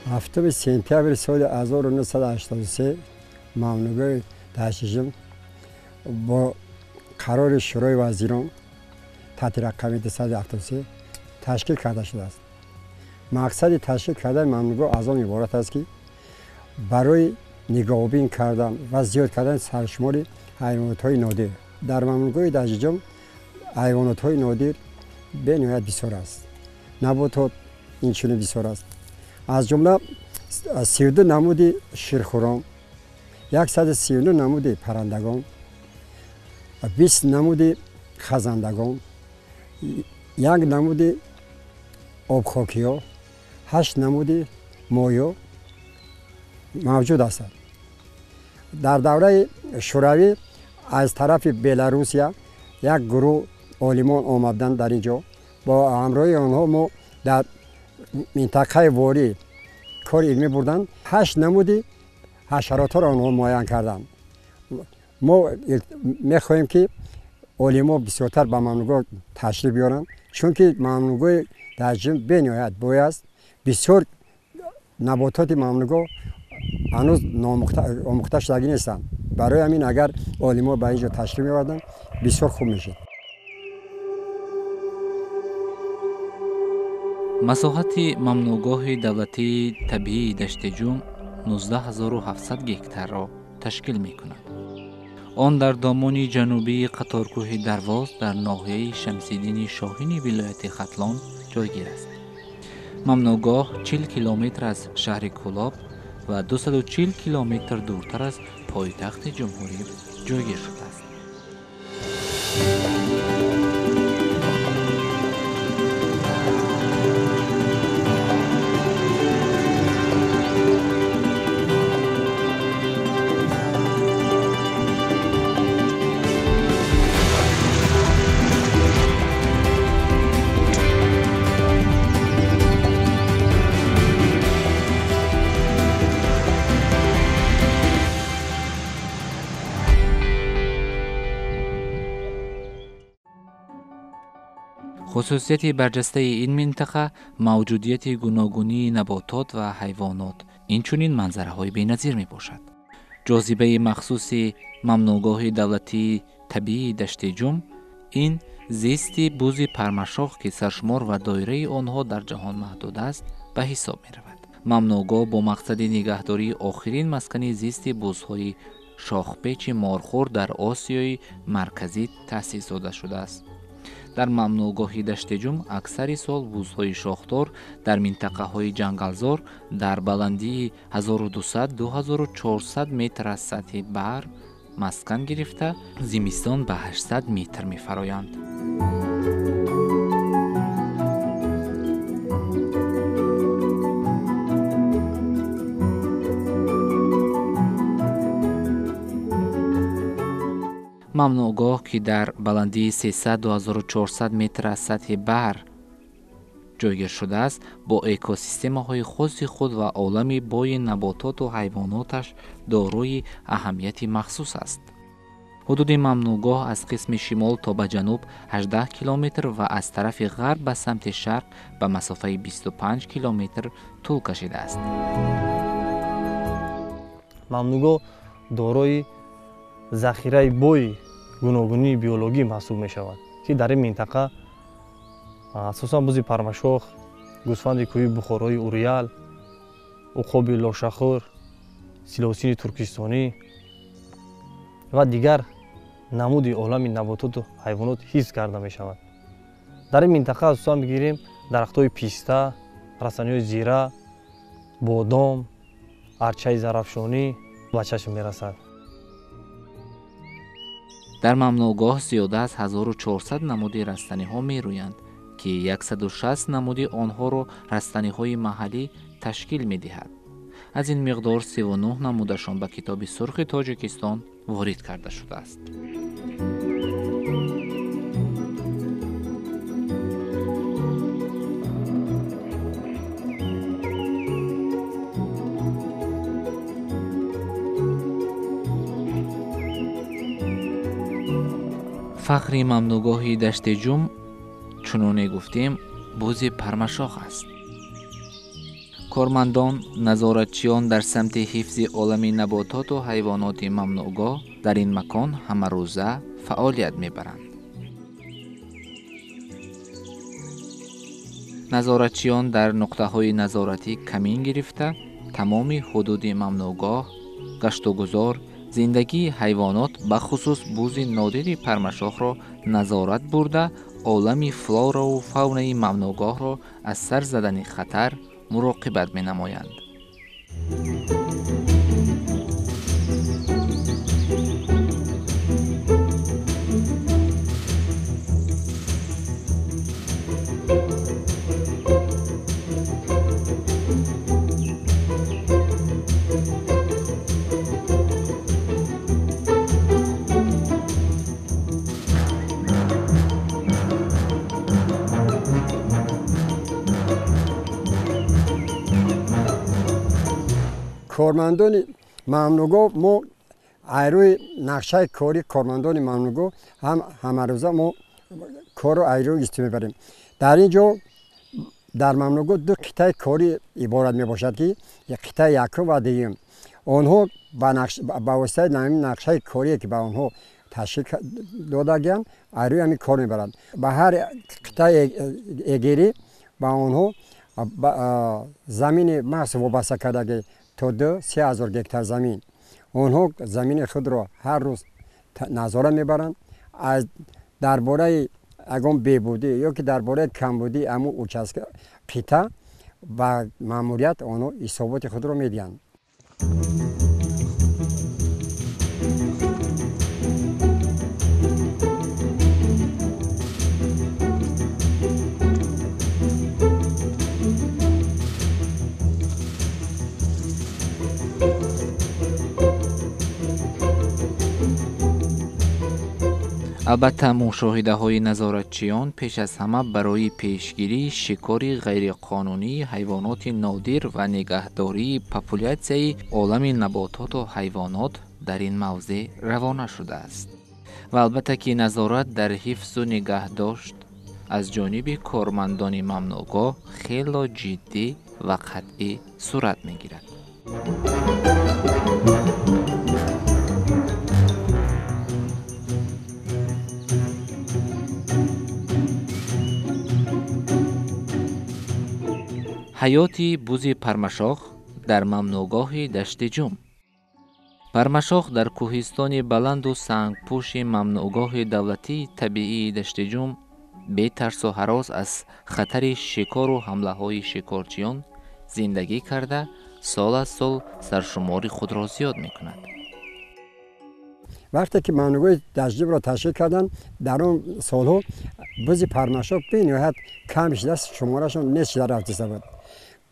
7 сентябри соли 1983 мамнуъгоҳи Даштиҷум бо қарори Шӯрои вазирон таҳти рақами 273 ташкил карда шудааст. Мақсади ташкил кардани мамнуъгоҳ аз он иборат аст, ки барои нигоҳубин кардан ва зиёд кардани саршумори ҳайвонотҳои нодир. Дар мамнуъгоҳи Даштиҷум ҳайвонотҳои нодир бениҳоят бисёр аст. Наботот инчунин бисёр аст. Аз ҷумла 32 намуди ширхӯрон, 139 намуди паррандагон, 20 намуди хазандагон, 1 намуди обхокиҳо, 8 намуди моҳиҳо мавҷуд ҳастанд. Дар давраи Шӯравӣ аз тарафи Беларусия як гурӯҳ олимон омаданд дар ин ҷо. Бо ҳамроҳии онҳо мо дар минтақаи Ворӣ кори илмӣ бурданд. 8 намуди ҳашаротҳоро онҳо муайян карданд. Мо мехоҳем, ки олимо бисёртар ба мамнуъгоҳ ташриф биёранд, чунки мамнуъгоҳи Даштиҷум бениҳоят бой аст. Бисёр набототи мамнуъгоҳ ҳанӯз омӯхта шудагӣ нестанд. Барои ҳамин агар олимо ба ин ҷо ташриф меоварданд, бисёр хуб мешуд. Масоҳати мамнуъгоҳи давлатии табиии Даштиҷум 19700 гектарро ташкил мекунад. Он дар домони ҷанубии қаторкӯҳи Дарвоз дар ноҳияи Шамсиддини Шоҳини вилояти Хатлон ҷойгир аст. Мамнуъгоҳ 40 километр аз шаҳри Кӯлоб ва 240 километр дуртар аз пойтахти ҷумҳурӣ ҷойгир шудааст. Хусусияти барҷастаи ин минтақа мавҷудияти гуногунии наботот ва ҳайвонот, инчунин манзараҳои беназир мебошад. Ҷозибаи махсуси мамнуъгоҳи давлатии табиии Даштиҷум ин зисти бузи пармашох, ки саршумор ва доираи онҳо дар ҷаҳон маҳдуд аст, ба ҳисоб меравад. Мамнуъгоҳ бо мақсади нигаҳдории охирин маскани зисти бузҳои шохпечи морхӯр дар Осиёи Марказӣ таъсис дода шудааст. Дар мамнуъгоҳи Даштиҷум аксари сол бузҳои шохдор дар минтақаҳои ҷангалзор дар баландии 1200-2400 метр аз сатҳи баҳр маскан гирифта, зимистон ба 800 метр мефароянд. Мамнуъгоҳ, ки дар баландии 300-2400 метр аз сатҳи баҳр ҷойгир шудааст, бо экосистемаҳои хоси худ ва олами бои набототу ҳайвоноташ дорои аҳамияти махсус аст. Ҳудуди мамнуъгоҳ аз қисми шимол то ба ҷануб 18 километр ва аз тарафи ғарб ба самти шарқ ба масофаи 25 километр тӯл кашидааст. Мамнуъгоҳ дорои захираи бои гуногунии биологӣ маҳсуб мешавад, ки дар ин минтақа асосан бузи пармашох, гӯсфанди кӯҳии бухорои Уриал, уқоби лошахӯр, силосини туркистонӣ ва дигар намуди олами набототу ҳайвонот ҳифз карда мешавад. Дар ин минтақа асосан бигирем дарахтҳои писта, растаниҳои зира, бодом, арчаи зарафшонӣ ба чашм мерасад. Дар мамнуъгоҳ зиёда аз 1400 намуди растаниҳо мерӯянд, ки 160 намуди онҳоро растаниҳои маҳаллӣ ташкил медиҳад. Аз ин миқдор 39 намудашон ба Китоби сурхи Тоҷикистон ворид карда шудааст. Фахри мамнуъгоҳи Даштиҷум, чуноне гуфтем, бузи пармашох аст. Кормандон, назоратчиён дар самти ҳифзи олами набототу ҳайвоноти мамнӯъгоҳ дар ин макон ҳамарӯза фаъолият мебаранд. Назоратчиён дар нуқтаҳои назоратӣ камин гирифта, тамоми ҳудуди мамнӯъгоҳ, гаштугузор, зиндагии ҳайвонот, бахусус бузи нодири пармашохро назорат бурда, олами флораву фаунаи мамнӯъгоҳро аз сар задани хатар муроқибат менамоянд. Кормандони мамнӯъгоҳ мо айрӯи нақшаи кори кормандони мамнӯъгоҳ ҳам ҳамарӯза мо корро айрӯ истифода мебарем. Дар ин ҷо дар мамнӯъгоҳ ду қитъаи корӣ иборат мебошад, ки қитъаи якум ва дуюм. Онҳо ба воситаи нақшаи корие ки ба онҳо ташкил додагианд, айрӯи ҳамин кор мебаранд. Ба ҳар қитъаи эгерӣ ба онҳо замини махсус вобаста кардагӣ то 2-3 ҳазор гектар замин. Онҳо замини худро ҳар рӯз назора мебаранд. Аз дар бораи ягон бебудӣ ё ки дар бораи камбудӣ ҳамун участка қитъа ба маъмурият онҳо ҳисоботи худро медиҳанд. Албатта, мушоҳидаҳои назоратчиён пеш аз ҳама барои пешгирии шикори ғайриқонунии ҳайвоноти нодир ва нигаҳдории популятсияи олами набототу ҳайвонот дар ин мавзеъ равона шудааст. Ва албатта ки назорат дар ҳифзу нигаҳдошт аз ҷониби кормандони мамнӯъгоҳ хело ҷиддӣ ва қатъӣ сурат мегирад. Ҳаёти бузи пармашох дар мамнӯъгоҳи Дашти Ҷум. Пармашох дар кӯҳистони баланду сангпӯши мамнӯъгоҳи давлатии табиии Дашти Ҷум бетарсу ҳарос аз хатари шикору ҳамлаҳои шикорчиён зиндагӣ карда, сол аз сол саршумори худро зиёд мекунад. Вақте ки мамнӯъгоҳи Дашти Ҷумро ташкил карданд, дар он солҳо бузи пармашох бениҳоят кам шудааст, шуморашон нест шуда рафтиста буд.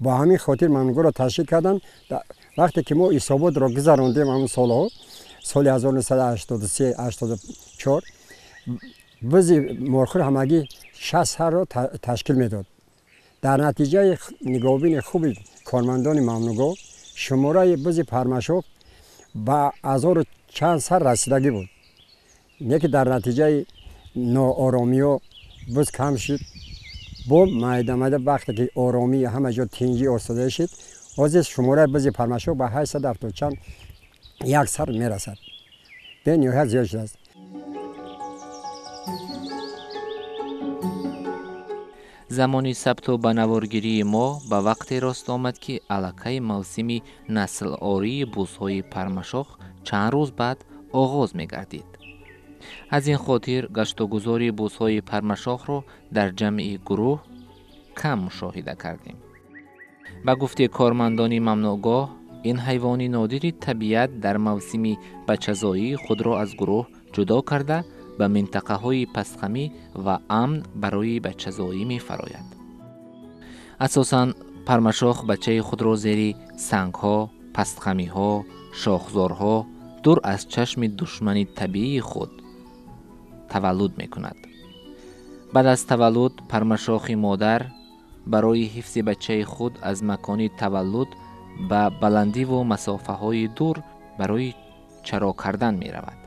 Бо ҳамин хотир мамнӯъгоҳро ташкил карданд. Вақте ки мо ҳисоботро гузарондем ҳамон солҳо, соли 1983-84, бузи морхӯр ҳамагӣ 60 сарро ташкил медод. Дар натиҷаи нигоҳубини хуби кормандони мамнӯъгоҳ шумораи бузи пармашох ба ҳазору чанд сар расидагӣ буд. Не ки дар натиҷаи нооромиҳо буз кам шуд, бо майда майда вақте ки оромӣ ҳама ҷо тинҷӣ осода шуд, ҳозир шумораи бузи пармашох ба 870 чанд як сар мерасад. Бениҳоят зиёд шудааст. Замони сабту ба наворгирии мо ба вақте рост омад, ки аллакай мавсими наслории бузҳои пармашох чанд рӯз баъд оғоз мегардид. Аз ин хотир гаштугузори бузҳои пармашохро дар ҷамъи гурӯҳ кам мушоҳида кардем. Ба гуфти кормандони мамнӯъгоҳ, ин ҳайвони нодири табиат дар мавсими бачазоӣ худро аз гурӯҳ ҷудо карда, ба минтақаҳои пастхамӣ ва амн барои бачазоӣ мефарояд. Асосан пармашох бачаи худро зери сангҳо, пастхамиҳо, шохзорҳо дур аз чашми душмани табиии худ таваллуд мекунад. Баъд аз таваллуд пармашохи модар барои ҳифзи бачаи худ аз макони таваллуд ба баландиву масофаҳои дур барои чаро кардан меравад.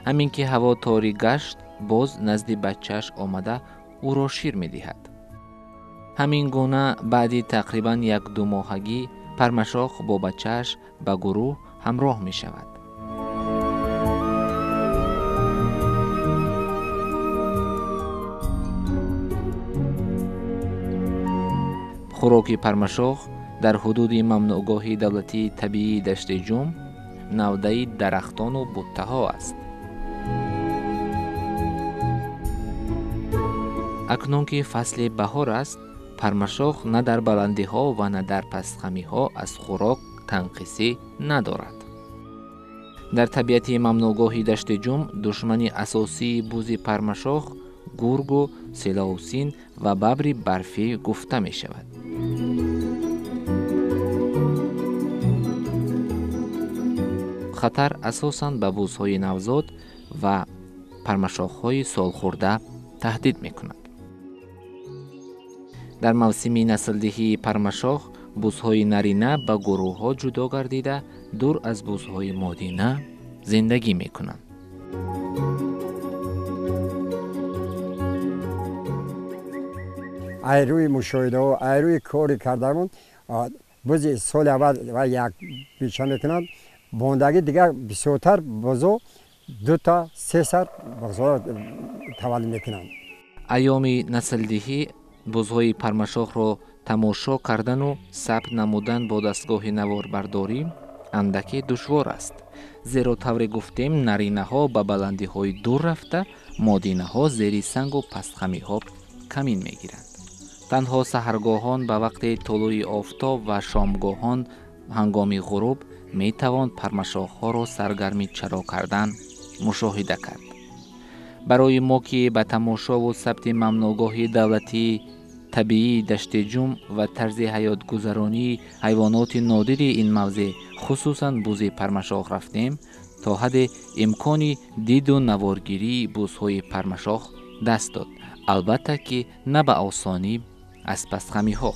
Ҳамин ки ҳаво торик гашт, боз назди бачааш омада ӯро шир медиҳад. Ҳамин гуна баъди тақрибан як-ду моҳагӣ пармашох бо бачааш ба гурӯҳ ҳамроҳ мешавад. Хӯроки пармашох дар ҳудуди мамнӯъгоҳи давлатии табиии Дашти Ҷум навдаи дарахтону буттаҳо аст. Акнун ки фасли баҳор аст, пармашох на дар баландиҳо ва на дар пастхамиҳо аз хӯрок танқисӣ надорад. Дар табиати мамнӯъгоҳи Дашти Ҷум душмани асосии бузи пармашох гургу, селовсин ва бабри барфӣ гуфта мешавад. Хатар асосан ба бузҳои навзод ва пармашохҳои солхӯрда таҳдид мекунад. Дар мавсими наслдиҳии пармашох бузҳои нарина ба гурӯҳҳо ҷудо гардида, дур аз бузҳои модина зиндагӣ мекунанд. Ай рӯи мушоҳидаҳо, ай рӯи кори кардамон, бузи соли аввал ва як бича мекунанд, бондагӣ дигар бисёртар бузо дута се сар бузҳоро таваллуд мекунанд. Айёми наслдиҳӣ бузҳои пармашохро тамошо кардану сабт намудан бо дастгоҳи наворбардорӣ андаке душвор аст, зеро тавре гуфтем, наринаҳо ба баландиҳои дур рафта, модинаҳо зери сангу пастхамиҳо камин мегиранд. Танҳо саҳаргоҳон ба вақти тулӯи офтоб ва шомгоҳон ҳангоми ғуруб метавон пармашохҳоро саргарми чаро кардан мушоҳида кард. Барои мо, ки ба тамошову сабти мамнӯъгоҳи давлатии табиии Дашти Ҷум ва тарзи ҳаётгузаронии ҳайвоноти нодири ин мавзеъ, хусусан бузи пармашох рафтем, то ҳадде имкони диду наворгирии бузҳои пармашох даст дод. Албатта ки на ба осонӣ аз пастхамиҳо.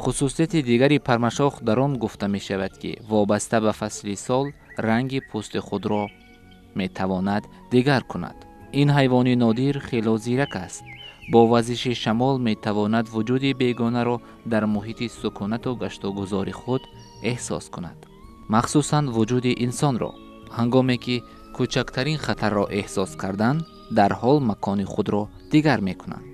Хусусияти дигари пармашох дар он гуфта мешавад, ки вобаста ба фасли сол ранги пӯсти худро метавонад дигар кунад. Ин ҳайвони нодир хело зирак аст. Бо вазиши шамол метавонад вуҷуди бегонаро дар муҳити сукунату гаштугузори худ эҳсос кунад, махсусан вуҷуди инсонро. Ҳангоме ки кӯчактарин хатарро эҳсос кардан, дарҳол макони худро дигар мекунанд.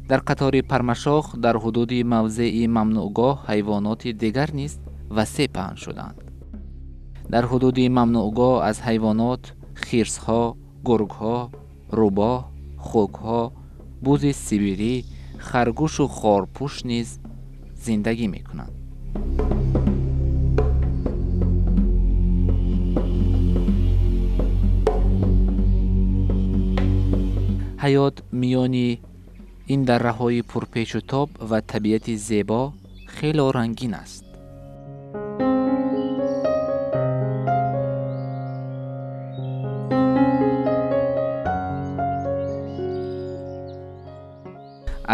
Дар қатори пармашох дар ҳудуди мавзеи мамнӯъгоҳ ҳайвоноти дигар низ васеъ паҳн шуданд. Дар ҳудуди мамнӯъгоҳ аз ҳайвонот хирсҳо, гургҳо, рӯбоҳ, хукҳо, бузи сибирӣ, харгӯшу хорпӯш низ зиндагӣ мекунанд. Ҳаёт миёни ин дарраҳои пурпечу тоб ва табиати зебо хело рангин аст.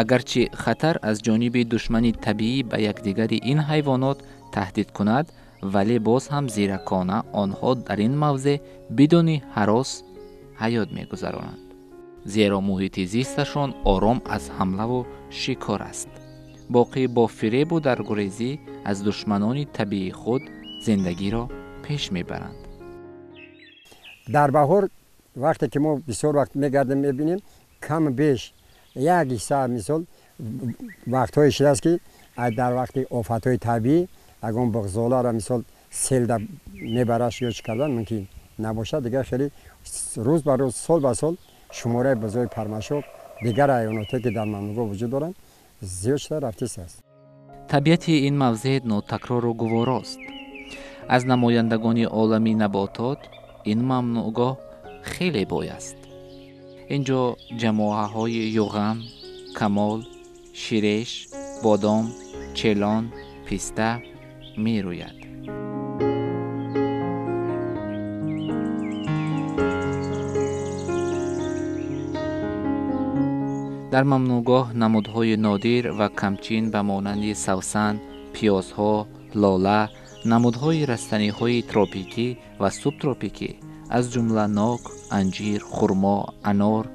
Агарчи хатар аз ҷониби душмани табиӣ ба якдигари ин ҳайвонот таҳдид кунад, вале боз ҳам зиракона онҳо дар ин мавзеъ бидуни ҳарос ҳаёт мегузаронанд, зеро муҳити зисташон ором аз ҳамлаву шикор аст. Боқӣ бо фиребу даргурезӣ аз душманони табиии худ зиндагиро пеш мебаранд. Дар баҳор вақте ки мо бисёр вақт мегардем, мебинем кам беш як ҳисса, мисол вақтҳое шудааст, ки дар вақти офатҳои табиӣ ягон буғзоларо мисол селда мебараш ё чӣ кардан мумкин набошад. Дигар хеле рӯз ба рӯз, сол ба сол шумораи бузҳои пармашох, дигар ҳайвоноте ки дар мамнӯъгоҳ вуҷуд доранд, зиёд шуда рафтист. Табиати ин мавзеъ нотакрору гуворост. Аз намояндагони олами наботот ин мамнӯъгоҳ хеле бой аст. Инҷо ҷамоаҳои юғам, камол, ширеш, бодом, челон, писта мерӯяд. Дар мамнӯъгоҳ намудҳои нодир ва камчин ба монанди савсан, пиёзҳо, лола, намудҳои растаниҳои тропикӣ ва субтропикӣ, аз ҷумла нок, анҷир, хурмо, анор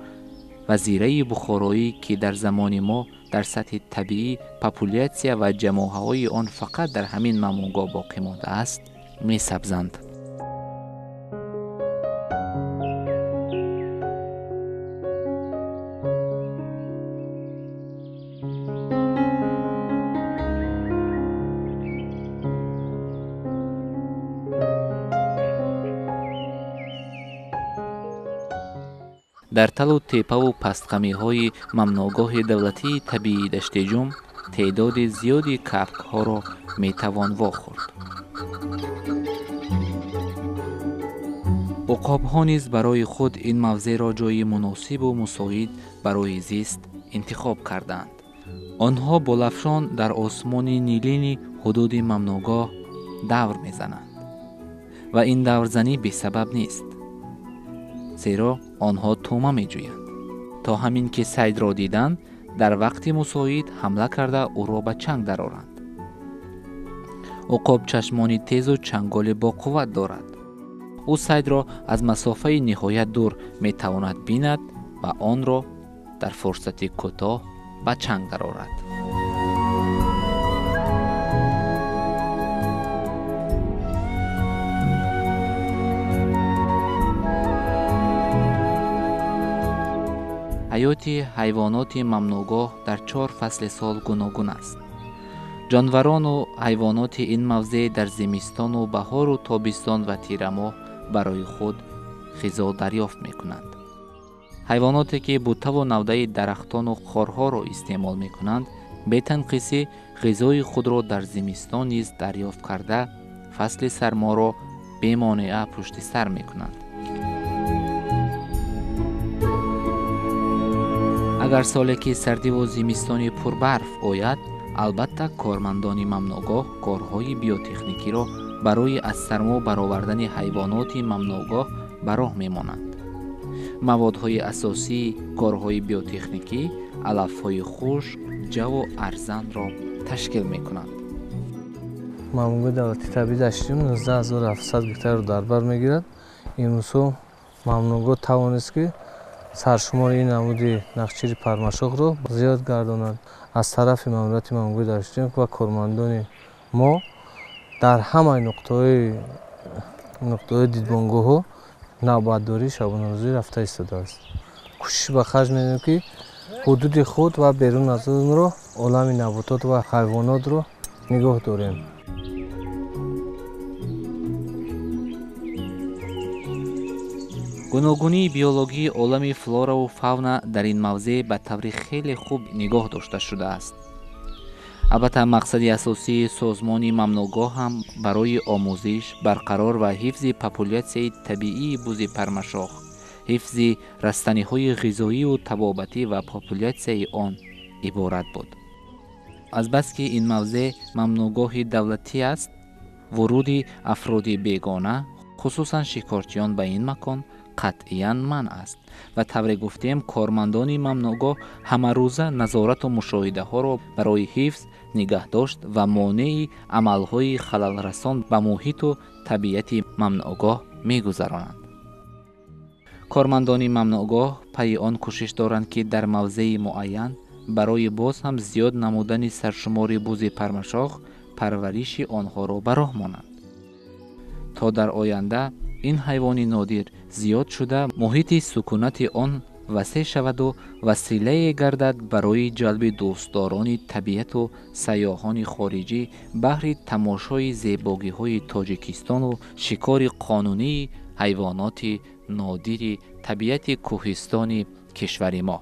ва зираи бухороӣ, ки дар замони мо дар сатҳи табиӣ популятсия ва ҷамоаҳои он фақат дар ҳамин мамнӯъгоҳ боқӣ мондааст, месабзанд. Дар талу тепаву пастқамиҳои мамнӯъгоҳи давлатии табиии Даштиҷум теъдоди зиёди капкҳоро метавон вохӯрд. Уқобҳо низ барои худ ин мавзеъро ҷойи муносибу мусоид барои зист интихоб карданд. Онҳо болафшон дар осмони нилини ҳудуди мамнӯъгоҳ давр мезананд ва ин даврзанӣ бесабаб нест, зеро онҳо тӯъма меҷӯянд. То ҳамин ки сайдро диданд, дар вақти мусоид ҳамла карда ӯро ба чанг дароранд. Уқоб чашмони тезу чанголи боқувват дорад. Ӯ сайдро аз масофаи ниҳоят дур метавонад бинад ва онро дар фурсати кӯтоҳ ба чанг дарорад. Ҳаёти ҳайвоноти мамнӯъгоҳ дар 4 фасли сол гуногун аст. Ҷонварону ҳайвоноти ин мавзеъ дар зимистону баҳору тобистон ва тирамоҳ барои худ ғизо дарёфт мекунанд. Ҳайвоноте ки бутаву навдаи дарахтону хорҳоро истеъмол мекунанд, бетанқисӣ ғизои худро дар зимистон низ дарёфт карда, фасли сарморо бемонеа пушти сар мекунанд. Агар соле ки сардиву зимистони пурбарф ояд, албатта кормандони мамнӯъгоҳ корҳои биотехникиро барои аз сармо баровардани ҳайвоноти мамнӯъгоҳ ба роҳ мемонанд. Маводҳои асосии корҳои биотехникӣ алафҳои хушк, ҷаву арзанро ташкил мекунанд. Мамнӯъгоҳи давлатии табиии Даштиҷум 19700 гектарро дар бар мегирад. Имрӯзҳо мамнӯъгоҳ тавонист, ки саршумори ин намуди нақчири пармашохро зиёд гардонад. Аз тарафи маъмурияти мамнӯъгоҳи Даштиҷум ва кормандони мо дар ҳамаи нуқтаҳои дидбонгоҳҳо навбатдорӣ шабонарӯзӣ рафта истодааст. Кӯшиш ба харҷ медиҳем, ки ҳудуди худ ва берун аз онро, олами наботот ва ҳайвонотро нигоҳ дорем. Гуногунии биологии олами флораву фавна дар ин мавзеъ ба таври хеле хуб нигоҳ дошта шудааст. Албатта, мақсади асосии созмони мамнӯъгоҳ ҳам барои омӯзиш, барқарор ва ҳифзи популятсияи табиии бузи пармашох, ҳифзи растаниҳои ғизоию табобатӣ ва популятсияи он иборат буд. Азбаски ин мавзеъ мамнӯъгоҳи давлатӣ аст, вуруди афроди бегона, хусусан шикорчиён ба ин макон қатъиян манъ аст ва тавре гуфтем, кормандони мамнӯъгоҳ ҳамарӯза назорату мушоҳидаҳоро барои ҳифз, нигаҳдошт ва монеи амалҳои халалрасон ба муҳиту табиати мамнӯъгоҳ мегузаронанд. Кормандони мамнӯъгоҳ пайи он кӯшиш доранд, ки дар мавзеи муайян барои боз ҳам зиёд намудани саршумори бузи пармашох парвариши онҳоро ба роҳ монанд, то дар оянда ин ҳайвони нодир зиёд шуда, муҳити сукунати он васеъ шаваду василае гардад барои ҷалби дӯстдорони табиату сайёҳони хориҷӣ баҳри тамошои зебогиҳои Тоҷикистону шикори қонунии ҳайвоноти нодири табиати кӯҳистони кишвари мо.